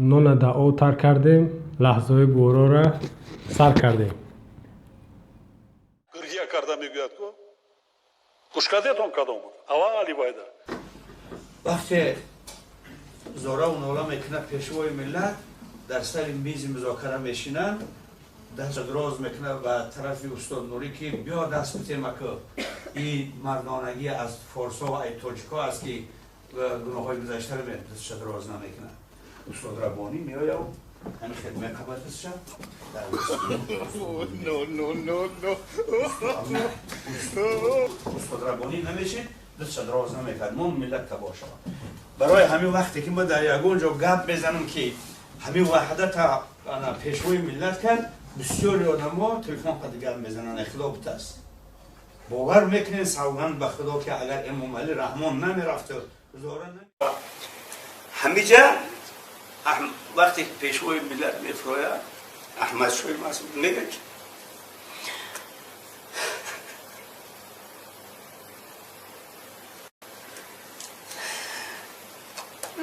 Нона дар об тар кардем, лаҳзаҳои гуворора сар кардем. Гирья карда мегӯяд ку гӯшкардетон кадом буд аввали вайда. Вақте зораву нола мекунад пешвои миллат, дар сари мизи музокара мешинанд, даст дроз мекунад ба тарафи устод Нурӣ, ки биё даст битем, ака, ин мардонагӣ аз форсо ва ай тоҷико аст, ки гуноҳҳои гузаштаро дастша дроз намекунад. Устод Раббонӣ меояв, ҳамин хел меқабад дастша. No, no, no, no. Устод Раббонӣ намешид, дастша дроз намекард, мо миллат табоҳ шавад. Барои ҳамин вақте ки мо дар ягон ҷо гап мезанам, ки ҳамин ваҳдата пешвои миллат кард, бисёри одамо телефон қади гап мезананд, ихтилоф аст. Бовар мекунед, савганд ба Худо, ки агар Эмомалӣ Раҳмон намерафту зора ҳамиҷа, вақте пешвои миллат мефурояд, Аҳмадшоҳи Масуд мегӯяд,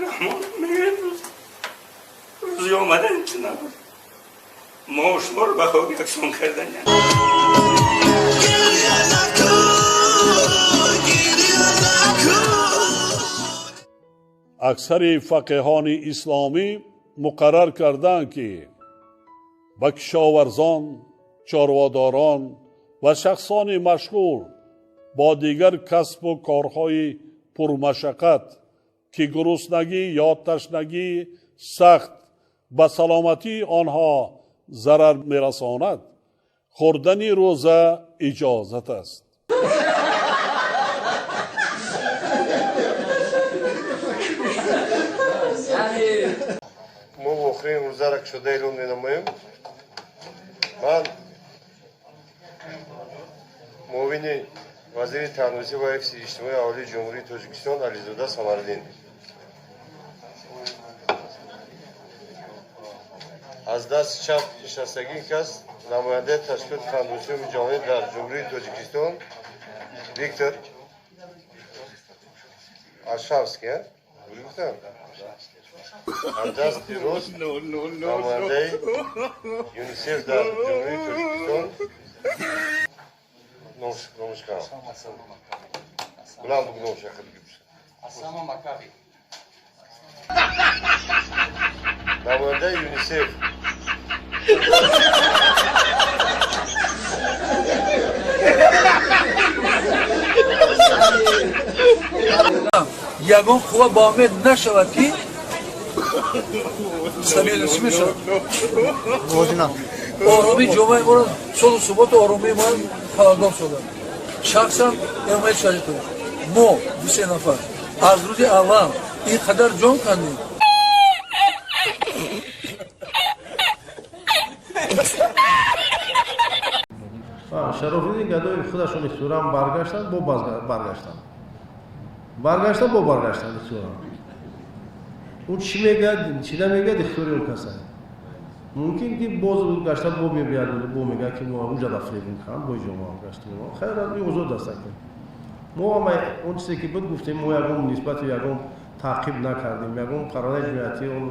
Раҳмон мегӯяд, рӯзи омадан чӣ набуд, мо шуморо ба хок яксон кардан. Аксари фақеҳони исломӣ муқаррар карданд, ки ба кишоварзон, чорводорон ва шахсони машғул бо дигар касбу корҳои пурмашаққат, ки гуруснагӣ ё ташнагии сахт ба саломатии онҳо зарар мерасонад, хӯрдани рӯза иҷозат аст. Мо охирин рӯзаро кушода эълон менамоем. Ман муовини вазири тандурустӣ ва ҳифзи иҷтимоии аҳолии Ҷумҳурии Тоҷикистон Ализода Самариддин. Аз дасти чап нишастагӣ кас намояндаи ташкилоти тандурустии ҷаҳонӣ дар Ҷумҳурии Тоҷикистон Виктор Аршавский, гуфтам. Аз дасти рост намояндаи ЮНИСЕФ дар Ҷумҳурии Тоҷикистон номушкан буланд буг номша. Макави. Намояндаи ЮНИСЕФ. Ягон қувва ба умед нашавад, ки стабильность мешавад, ороми ҷомеаи моро, сулҳу суботу оромии мо халалдор шудад. Шахсан Эмомалӣ Шарипович, мо дусе нафар аз рӯзи аввал ин қадар ҷон кандем. Шарофиддин Гадоев худашон ихтиёран баргаштанд, бо баргаштанд, баргаштанд, бо баргаштанд ихтиёран. Ӯ чӣ мегӯяд, чӣ намегӯяд, ихтиёри он каса. Мумкин ки боз гашта бо мебияд, бо мегӯяд, ки мо уҷа дафреб мекунам, бо иҷо мо гаштем. Хайр, озод аст. Мо ҳама он чизе ки буд, гуфтем. Мо ягон нисбати ягон таъқиб накардем, ягон парвандаи ҷиноятӣ он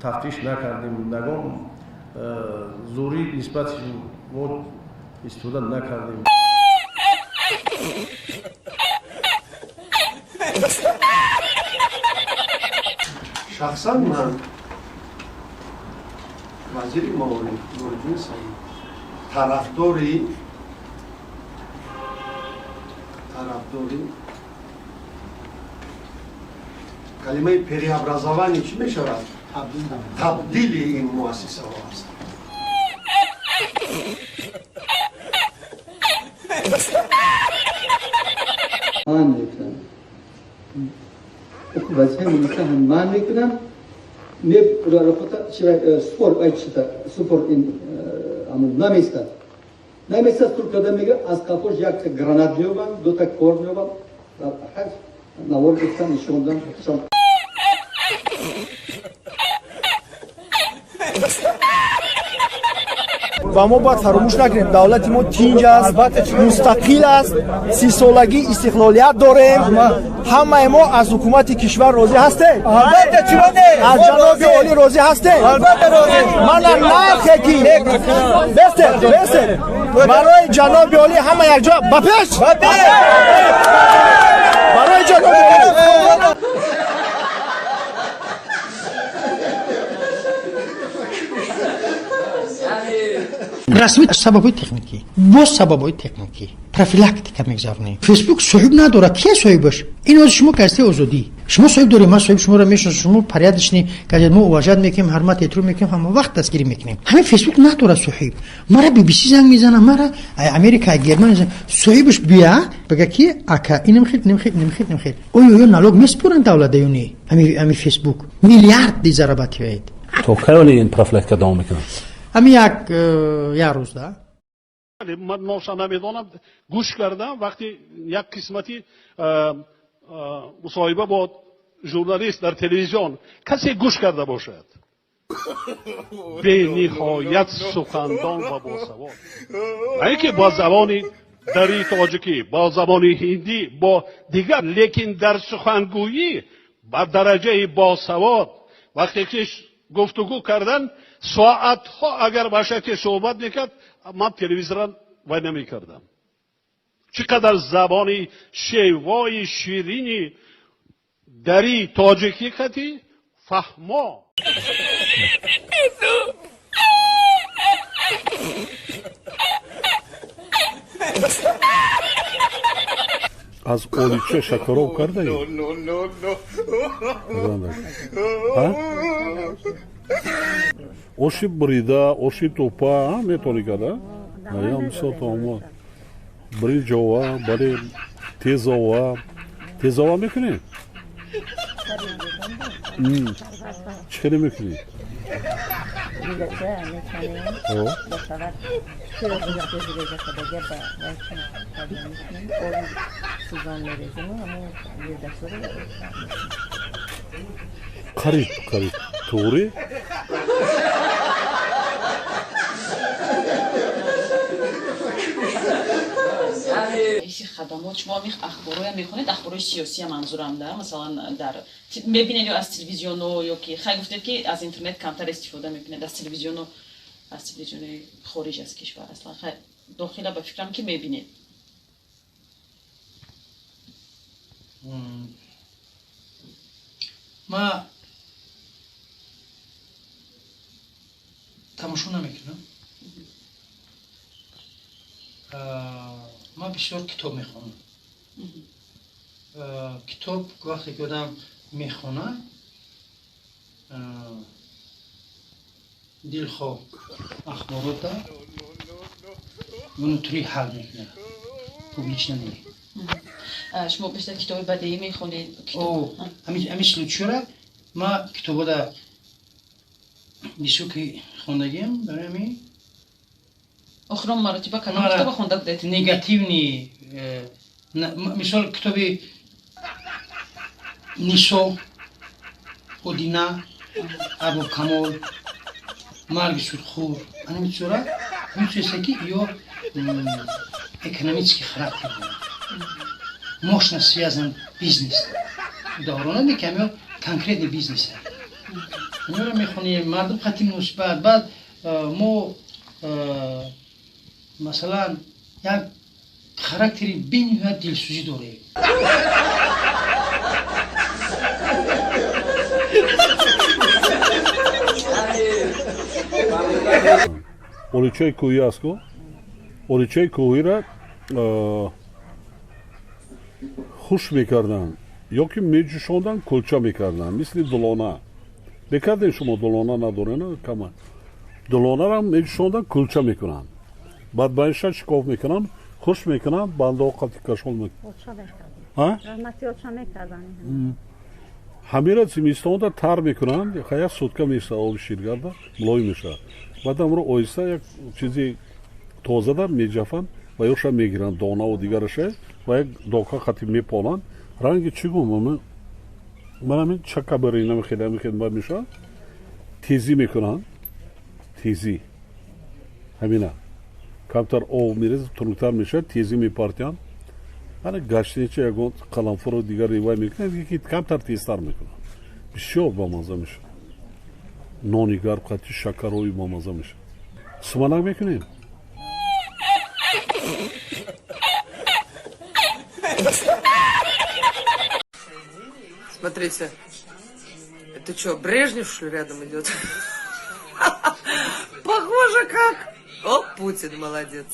тафтиш накардем, ягон зӯрӣ нисбати мо истифода накардем. Шахсан ман, вазири маориф Нуриддин Саид, тарафдори калимаи преобразование, чӣ мешавад, табдили ин муассисаҳо аст. Ман мекунам, вазифаи милиса ҳам ман мекунам. Супор наместад, наместад, тур карда мега, аз қафош якта гранат меёбам, дута кор меёбам, навор гирифтам, нишондам. Ва мо бояд фаромӯш накунем, давлати мо тинҷ аст, мустақил аст, 30-солагии истиқлолият дорем. Ҳамаи мо аз ҳукумати кишвар розӣ ҳастем? Аз ҷаноби олӣ розӣ ҳастем? Мана нархе ки бестед, бестед, барои ҷаноби олӣ ҳама якҷо ба пеш, барои ҷаноби олӣ. Расмӣ сабабҳои техникӣ, боз сабабҳои техникӣ, профилактика мегзаронем. Фейсбук соҳиб надорад. Кия соҳибаш? Ин ози шумо газетаи Озодӣ, шумо соҳиб доред, ман соҳиб шуморо мешиносам, шумо порядочный газет, мо уважать мекунем, ҳурмат эҳтиром мекунем, ҳама вақт дастгирӣ мекунем. Ҳамин Фейсбук надорад соҳиб. Мара BBC занг мезанад, мара Америка, Германия занг, соҳибаш бия бага ки ака инам хел, инам хел, инам хел, инам хел. Оё ё налог меспоранд давлат ё не? Ҳамин Фейсбук миллиард зарабатывает. То кай ин профилактика давом мекунад? Ҳамин як рӯз да. Ман номша намедонам, гӯш кардам вақти як қисмати мусоҳиба бо журналист дар телевизион, касе гӯш карда бошад, бениҳоят сухандон ва босавод, на ин ки бо забони дарии тоҷикӣ, бо забони ҳиндӣ, бо дигар, лекин дар сухангӯӣ ба дараҷаи босавод. Вақте ки гуфтугӯ кардан, соатҳо агар ба шакли суҳбат мекард, ман телевизорро вай намекардам. Чӣ қадар забони шевои ширини дарии тоҷикӣ қати фаҳмо. Аз олича шакароб кардаи? Оши бурида, оши тӯпа метавонӣ карда? Ям бисёр таомо. Биринҷова, бале, тезова. Тезова мекунӣ? Чӣ хеле мекунӣ? Қариб, қариб. Туғри? Раиси хадамот, шумо ҳамин ахборҳоям мехонед, ахборҳои сиёсия манзурам да, масалан дар мебинед ё аз телевизионо, ё ки хай гуфтед ки аз интернет камтар истифода мекунед, аз телевизионо, аз телевизиони хориҷ аз кишвар аслан, хай дохила ба фикрам ки мебинед. Ма тамошо намекунам. Ман бисёр китоб мехонам. Китоб вақте ки одам мехонад, дилхоҳ ахборота внутри ҳал мекунад, публично не. Шумо бештар китоби бадеӣ мехонед? Ҳамин случайра ма китобода бисёр ки хондагиам, барои ҳамин охирон маротиба кадом китоба хонда будед? Негативный, мисол китоби Нисо, Одина, Арбоб Камол, Марги Судхӯр, ҳамин чизора, ҳамин чизе ки ё экономический характер дорад, мощно связан бизнес даврона, не ки ҳамин конкретный бизнес. Ҳаминро мехонем, мардум қати муносибат, баъд мо масалан як характери бениҳоят дилсӯзӣ дорем. Оличаи кӯҳӣ аст ку? Оличаи кӯҳиро хуш мекарданд ё ки меҷӯшонданд, кулча мекарданд, мисли дулона. Мекардем шумо дулона надорена кама. Дулонаро меҷӯшонданд, кулча мекунанд. Баъд ба ин шикоф мекунанд, хуш мекунанд, бандаҳо қати кашол мекунанд. Ҳамира зимистонда тар мекунанд, як сутка мешавад, оби ширгарда мулоим мешавад. Баъд амро оҳиста як чизи тозада меҷафанд ва ёша мегиранд, донаву дигараша, ва як дока қати меполанд. Ранги чӣ гум? Ман ҳамин чакабари намехел мешавад. Тезӣ мекунанд, тезӣ. Ҳамина камтар об мерезад, тунуктар мешавад, тезӣ мепартиянд. Ана гаштинича ягон қаламфуро дигар ривай мекунад, ки камтар тезтар мекунад. Бисёр бамаза мешавад. Нони гарм қати шакарои бамаза мешавад. Суманак мекунем. Смотрите, это что, Брежнев, что ли, рядом идет? Похоже как. О, Путин молодец.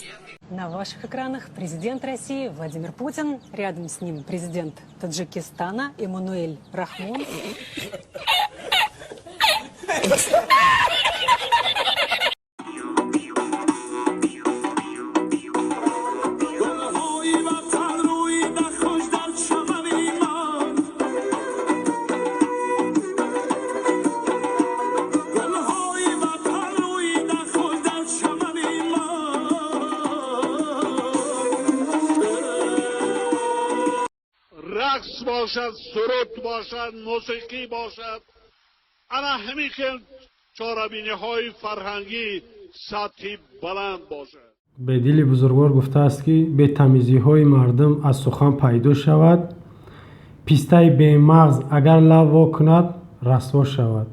На ваших экранах президент России Владимир Путин. Рядом с ним президент Таджикистана Эммануэль Рахмон. Рақс бошад, суруд бошад, мусиқӣ бошад, ана ҳамин хел чорабиниҳои фарҳангӣ сатҳи баланд бошад. Бедили бузургвор гуфтааст, ки бетамизиҳои мардум аз сухан пайдо шавад, пистаи бемағз агар лаб во кунад, расво шавад.